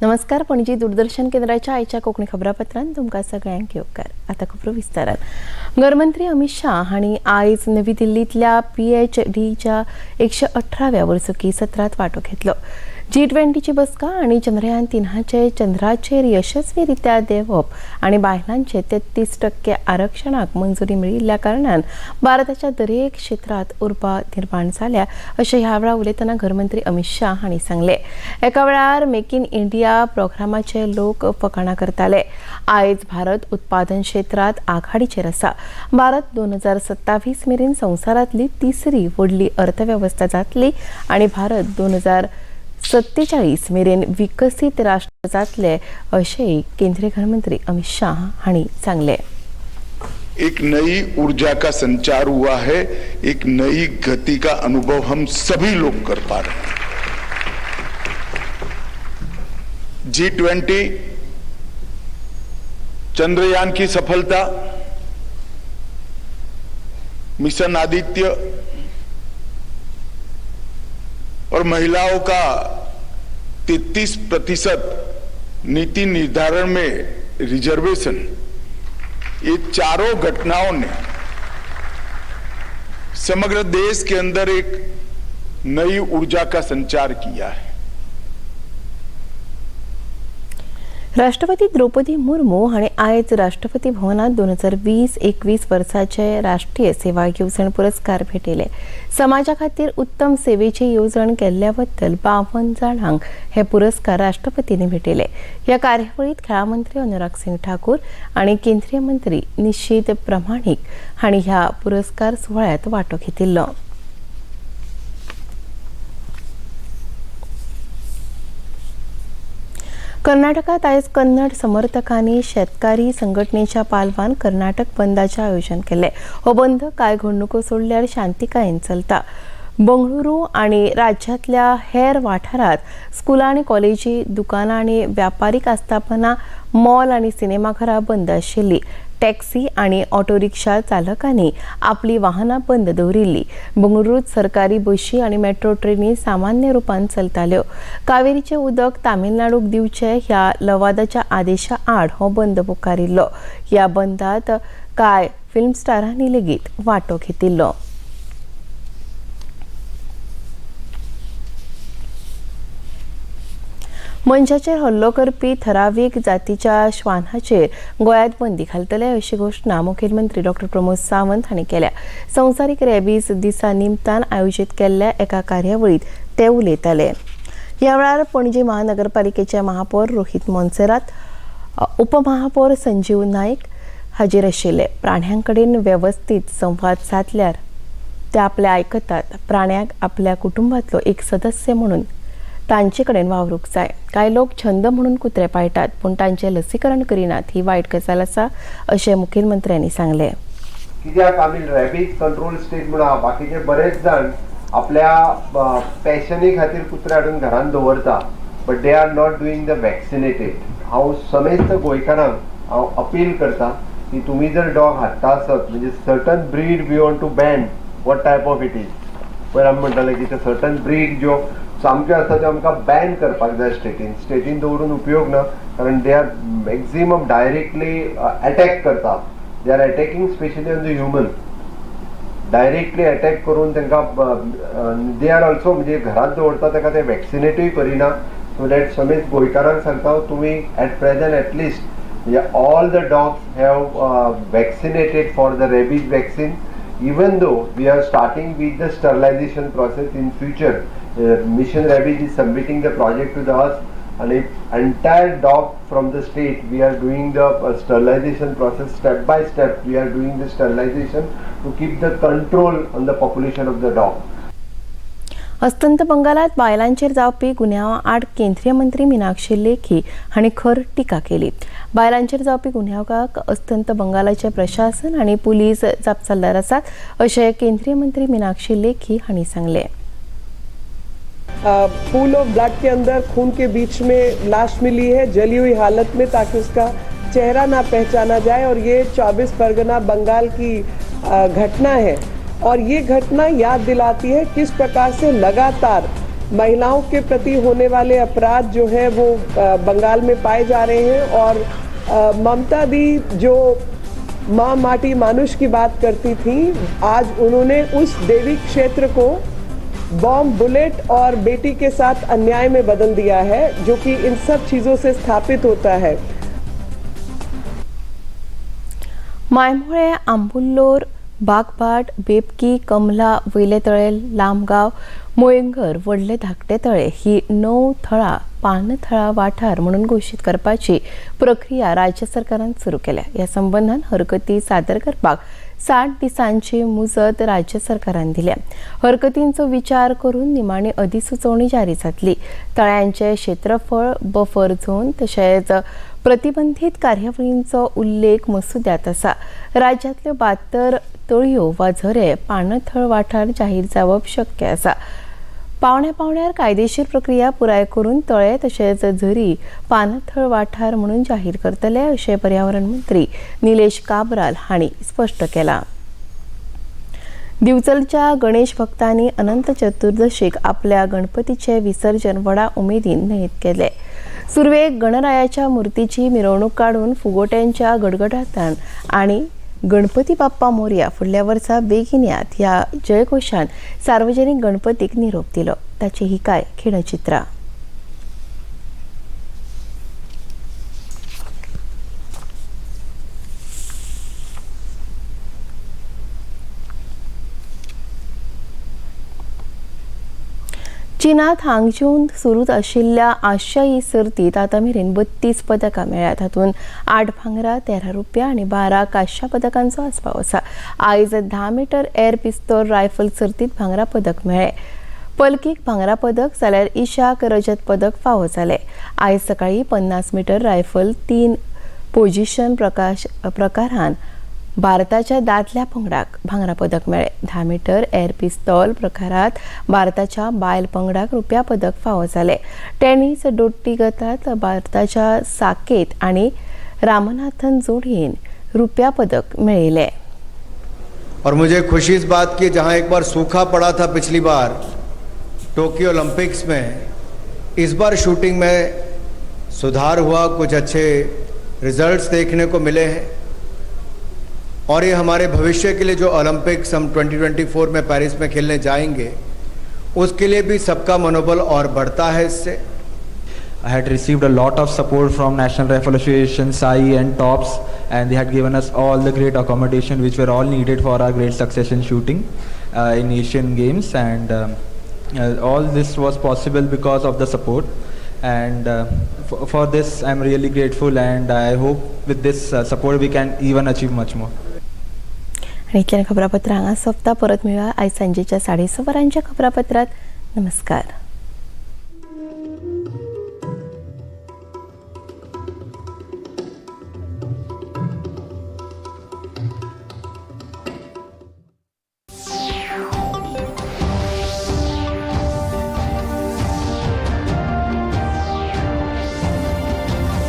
नमस्कार, पणजी दूरदर्शन केंद्राच्या आयच्या कोंकणी खबरापत्रांत तुमकां सगळ्यांक येवकार. आतां खबरो विस्तारान. घरमंत्री अमित शाह हांणी आयज नवी दिल्लींतल्या पीएचडीच्या 118व्या वर्सुकी सत्रांत वांटो घेतलो. जी 20ची बसका आनी चंद्रयान 3हाचे चंद्राचेर यशस्वीरित्या देंवप आनी बायलांचे 33% आरक्षणाक मंजुरी मेळिल्ल्या कारणान भारताच्या दरेक क्षेत्रांत उर्बा निर्माण जाल्या, अशें ह्या वेळार उलयतना घरमंत्री अमित शाह हांणी सांगलें. एका वेळार मेक इन इंडिया प्रोग्रामाचे लोक फकाणां करताले. आयज भारत उत्पादन क्षेत्रांत आघाडीचेर आसा. भारत 2027 मेरेन संवसारांतली तिसरी व्हडली अर्थवेवस्था जातली आनी भारत 2047 मेरेन विकसीत राष्ट्र जातले, अशेंय केंद्रीय गृहमंत्री अमित शाह हांणी सांगलें. एक नई ऊर्जा का संचार हुआ है, एक नई गति का अनुभव हम सभी लोग कर पा रहे हैं. जी 20, चंद्रयान की सफलता, मिशन आदित्य और महिलाओं का 33% नीति निर्धारण में रिजर्वेशन, ये चारों घटनाओं ने समग्र देश के अंदर एक नई ऊर्जा का संचार किया है. राष्ट्रपती द्रौपदी मुर्मू हांणी आयज राष्ट्रपती भवनात 2020-21 वर्साचे राष्ट्रीय सेवा येवजण पुरस्कार भेटयले. समाजा खातीर उत्तम सेवेची येवजण केल्ल्या बद्दल 52 जाणांक हे पुरस्कार राष्ट्रपतींनी भेटयले. ह्या कार्यावळीत खेळां मंत्री अनुराग सिंग ठाकूर आनी केंद्रीय मंत्री निशीथ प्रमाणीक हांणी ह्या पुरस्कार सुवाळ्यांत वांटो घेतिल्लो. कर्नाटकात आयज कन्नड समर्थकांनी शेतकारी संघटनेच्या पालवान कर्नाटक बंदाचें आयोजन केलें. हो बंद कांय घडणुको सोडल्यार शांतिकायेन चलता. बंगळुरू आनी राज्यांतल्या हेर वाठारांत स्कुलां आनी कॉलेजी, दुकानां आनी व्यापारीक आस्थापनां, मॉल आनी सिनेमाघरां बंद आशिल्लीं. टॅक्सी आनी ऑटो रिक्षा चालकांनी आपली वाहनां बंद दवरिल्ली. बंगळुरूत सरकारी बशी आनी मेट्रो ट्रेनी सामान्य रुपान चलताल्यो. कावेरीचें उदक तामिळनाडूक दिवचें ह्या लवादाच्या आदेशा आड हो बंद पुकारिल्लो. ह्या बंदात कांय फिल्म स्टारांनी लेगीत वांटो घेतिल्लो. मनशाचेर हल्लो करपी थरावीक जातीच्या श्वानाचेर गोंयांत बंदी घालतले, अशी घोशणा मुखेलमंत्री डॉक्टर प्रमोद सावंत हांणी केल्या. संवसारीक रेबीज दिसा निमतान आयोजीत केल्ल्या एका कार्यावळींत ते उलयताले. ह्या वेळार पणजी महानगरपालिकेचे महापौर रोहित मोन्सेरात, उपमहापौर संजीव नायक हाजीर आशिल्ले. प्राण्यां कडेन वेवस्थीत संवाद सादल्यार ते आपले आयकतात. प्राण्यांक आपल्या कुटुंबांतलो एक सदस्य म्हणून तांचे कडेन वावरूंक जाय. कांय लोक छंद म्हणून कुत्रे पाळटात, पूण तांचें लसीकरण करिनात, ही वायट गजाल आसा, अशें मुखेलमंत्र्यांनी सांगलें. कित्याक आमी रॅबीज कंट्रोल स्टेट म्हणून आहा. बाकीचे बरेच जाण आपल्या पॅशनी खातीर कुत्रे हाडून घरान दवरता, but they are not doing the vaccinated. हांव समेस्त गोंयकारांक हांव अपील करता की तुमी जर डॉग हाडटा आसत, म्हणजे certain breed we want to ban, what type of it is. पयर आमी म्हणटाले की ते सर्टन ब्रीड ज्यो सामक्यो आसा त्यो आमकां बॅन करपाक जाय स्टेटीन. स्टेटीन दवरून उपयोग ना, कारण they are maximum directly attack करता. They are attacking specially on the human. Directly attack करून तांकां they are also म्हणजे घरांत दवरता ताका ते वॅक्सिनेटूय करिना. सो that समेत गोंयकारांक सांगता, तुमी एट प्रेझेंट एटलिस्ट म्हणजे all the dogs have vaccinated for the rabies vaccine. Even though we are starting with the sterilization process, in future Mission Rabies is submitting the project to the us and if entire dog from the state we are doing the sterilization process. Step by step we are doing the sterilization to keep the control on the population of the dog. अस्तंत बंगालात बायलांचेर जावपी गुन्यांवा आड केंद्रीय मंत्री मिनाक्षी लेखी हांणी खर टिका केली. बायलांचेर जावपी गुन्यांवाक अस्तंत बंगालाचे प्रशासन आनी पुलीस जापसालदार आसात, अशें केंद्रीय मंत्री मिनाक्षी लेखी हांणी सांगलें. पूल ऑफ ब्लड के अंदर, खून के बीच में लाश मिली है, जली हुई हालत में, ताकि उसका चेहरा ना पहचाना जाए. और ये 24 परगना बंगाल की घटना है और ये घटना याद दिलाती है किस प्रकार से लगातार महिलाओं के प्रति होने वाले अपराध जो है वो बंगाल में पाए जा रहे हैं। और ममता दी जो माँ माटी मानुष की बात करती थी, आज उन्होंने उस देवी क्षेत्र को बॉम्ब, बुलेट और बेटी के साथ अन्याय में बदल दिया है, जो कि इन सब चीज़ों से स्थापित होता है। मायमोळे, आंबुल्लोर, बागभाट, बेबकी, कमला, वयले तळे, लामगांव, मोयंगर, व्हडले धाकटे तळे ही 9 थळां पानथळां वाठार म्हणून घोशीत करपाची प्रक्रिया राज्य सरकारान सुरू केल्या। ह्या संबंदान हरकती सादर करपाक 60 दिसांची मुजत राज्य सरकारान दिल्या। हरकतींचो विचार करून निमाणी अधिसुचोवणी जारी जातली। तळ्यांचे क्षेत्रफळ, बफर झोन तशेंच प्रतिबंधित कार्यावळींचो उल्लेख मसुद्यात आसा। राज्यांतल्यो 72 तळयो वा झरे पाणथळ वाठार जाहीर जावप शक्य आसा। पावण्या पावण्यार कायदेशीर प्रक्रिया पुराय करून तळे तशेंच झरी पाणथळ वाठार म्हणून जाहीर करतले अशें पर्यावरण मंत्री निलेश काब्राल हांणी स्पश्ट केलां। दिवचलच्या गणेश भक्तांनी अनंत चतुर्दशीक आपल्या गणपतीचे विसर्जन व्हडा उमेदीन न्हंयेत केले। सुरवेक गणरायाच्या मूर्तीची मिरवणूक काडून फुगोट्यांच्या गडगडाटान आनी गणपती बाप्पा मोरया फुडल्या वर्सा बेगीन यात ह्या जयघोशान सार्वजनिक गणपतीक निरोप दिलो। ताची ही काय खिणचित्रां। चीनात हांगझूंत सुरू आशिल्ल्या आशियाई सर्तीत आतां मेरेन 32 पदकां मेळ्ळ्यात। हातूंत 8 भांगरा, 13 रुपया आनी 12 कांश्या पदकांचो आस्पाव आसा। आयज 10 मीटर एअर पिस्तोल रायफल सर्तीत भांगरा पदक मेळ्ळें। पलकीक भांगरा पदक जाल्यार इशाक रजत पदक फावो जालें। आयज सकाळीं 50 मीटर रायफल 3 पोजिशन प्रकारान भारताच्या दादल्या पंगडाक भांगरा पदक मेळ्ळें। 10 मीटर एअर पिस्तोल प्रकारात भारताच्या बायल पंगडाक रुप्या पदक फावो जालें। टेनिस दोट्टी गटांत भारताच्या साकेत आनी रामनाथन जोडयेन रुप्या पदक मेळयलें। और मुझे खुशी इस बात की, जहां एक बार सूखा पड़ा था पिछली बार टोक्यो ओलंपिक्स में, इस बार शूटिंग में सुधार हुआ, कुछ अच्छे रिजल्ट्स देखने को मिले हैं। और ये हमारे भविष्य के लिए जो ओलंपिक्स हम 2024 में पेरिस में खेलने जाएंगे, उसके लिए भी सबका मनोबल और बढ़ता है इससे। I had received a lot of support from National Rifle Association, SAI and TOPS, and they had given us all the great accommodation which were all needed for our great success in shooting in Asian Games, and all this was possible because of the support, and for this I am really grateful, and I hope with this support we can even achieve much more. आणि इतल्यान खबरापत्र हांगा सोंपता। परत मेळुया आयज सांजेच्या 6:30 वरांच्या खबरापत्रात। नमस्कार।